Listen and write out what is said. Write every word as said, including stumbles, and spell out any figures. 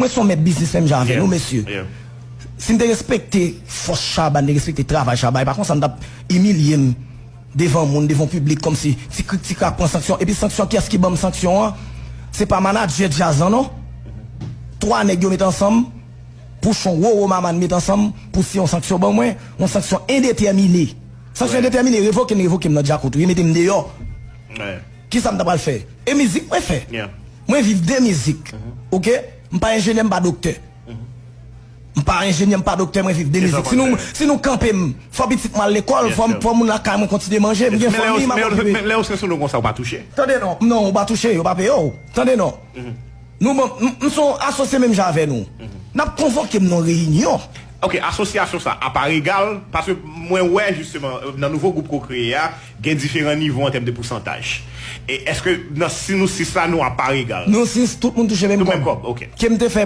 Se yon mèt biznis menm jan avè nou, mesye. Si m te respekte fòs Shabba, m te respekte travay Shabba, e pa konsa m t ap imilye m devan moun, devan piblik, kòmsi ti krik ti krak pran sanksyon. Epi sanksyon, kiyès ki ban m sanksyon an? Se pa manadjè djaz lan, non. Twa nèg yo met ansanm, Pouchon, Roro, Maman met ansanm pou siyen yon sanksyon ban mwen, yon sanksyon endetèmine. Sanksyon endetèmine, revoke n, revoke m nan djakout, wi, mete m deyò. Kisa m ta pral fè? E mizik mwen fè. Mwen viv de mizik. Oke? M pa enjenyè, m pa doktè. M pa enjenyè, m pa doktè, mwen viv de mizik. Si nou, si nou kanpe m, fò pitit mwen al lekòl, fò, fò moun lakay mwen kontinye manje, m gen fanmi, m ap okipe. Men lè yo sanksyonnen w konsa, ou pa touche? Tande non, non, ou pa touche, yo pa peye w. Tande non. Nou bon, m, m se yon asosye menm jan avè nou. N ap konvoke m nan reyinyon. Ok, asosyasyon sa, a pa egal, paske mwen wè, jisteman, nan nouvo gwoup ke w kreye a, gen diferan nivo an tèm de pousantaj. E èske nan, si nou sis la, nou a pa egal? Nou sis, tout moun touche menm kòb. Menm kòb, ok. Ke m te fè